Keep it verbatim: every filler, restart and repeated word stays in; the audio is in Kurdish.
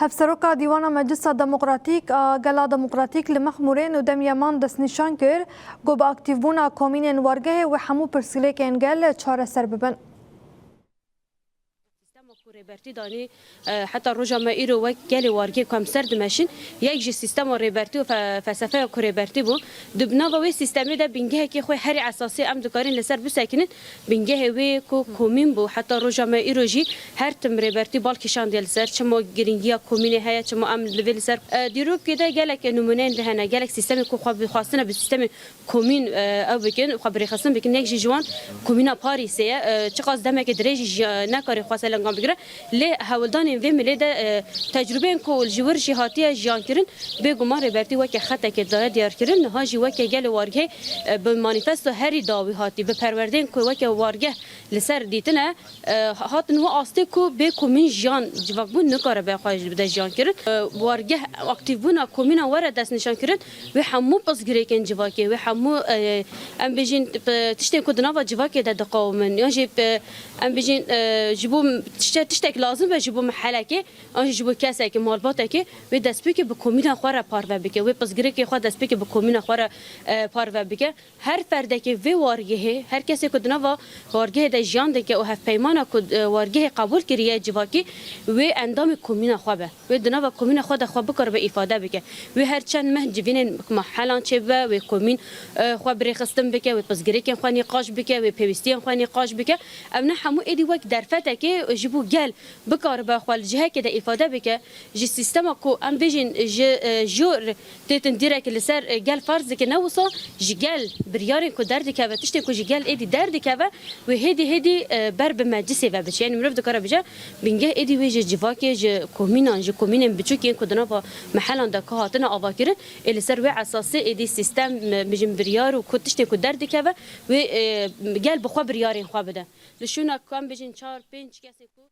Hevseroka Dîwana Meclisa Demokratîk a Gela Demokratîk li Mexmûrê Nûdem Yeman destnîşan kir ku bi aktîvbûna komînên wargehê wê hemû pirsgirêkên gel çareser bibin. Sîstema ku Rêbertî danî, e, heta roja me îro wek gelê wargehê ku em ser dimeşin, yek ji sîstema Rêbertî û fe-, felsefeya ku Rêbertî bû. Di nava wê sîstemê de bingehekê xwe herî esasî em dikarin li ser bisekinin. Bingehê wê ku komîn bû, heta roja me îro jî her tim Rêbertî bal kişandiye li ser, çima girîngiya komînê heye, çima em li vê li ser. E, dîrokê de gelek nimûneyên di hene, gelek sîstemê ku xwe bi xwestine bi sîstemê komîn, e, ew bikin, xwe bi rêxistin bikin, yek jî ji wan komîna Parîsê ye. E, çiqas demeke dirêj jî, e, nekarê xwe selengan bigire. Lê hewldanên vê milê de, e, tecrûbeyên ku ji wir jî hatiye jiyankirin, bêguman Rêbertî weke xetekê daye diyarkirin, niha jî weke gelê wargehê, e, bi manîfesto herî dawî hatî, bi perwerdeyên ku weke wargeh li ser dîtine, e, hatin wê astê ku bê komîn jiyan civakbûn nikare be xwe bide jiyankirin. E, wargeh aktîvbûna komîna were destnîşankirin, wê hemû pirsgirêkên civakê, wê hemû, e, em bêjin, p-, tiştên ku di nava civakê de diqewimin, yan jî, p-, em bêjin, e, ji bo tişte-, tiştek lazim be ji bo mihelekê, an jî ji bo kesekê, malbatekê, wê destpêkê bi komîna xwe re parve bike, wê pirsgirêkê xwe destpêkê bi komîna xwe re, e, parve bike. Her ferdekê vê wargehê, her kesê ku di nava wargehê de jiyan dike û hevpeymana ku, e, wargehê qebûl kiriye civakî, wê endamê komîna xwe be. Wê di nava komîna xwe de xwe bikaribe îfade bike. Wê her çend meh civînên mehelan çêbibe, wê komîn, e, xwe birêxistin bike, wê pirsgirêkên xwe nîqaş bike, wê pêwîstiyên xwe nîqaş bike. Ev ne hemû êdî wek derfetekê ji bo gel bikaribe xwe li cihekê de îfade bike. Ji sîstema ku em bêjin ji, e, jor têtin dîrek li ser, e, gel ferz dike, ne wisa ji gel biryarên ku derdikeve, tiştên ku ji gel êdî derdikeve, wê hêdî hêdî, e, ber bi meclisê ve biçe. Yanî mirov dikare bije, bingeh êdî wê ji civakê, ji komînan, ji komînên biçûk yên ku di nava mehelan de ka hatine avakirin, ê li ser wê esasê êdî sîstem, e, bijin biryar û ku tiştên ku derdikeve, wê, e, gel bi xwe biryarên xwe bide. Li şûna ku em bijin çar pênc kesê ku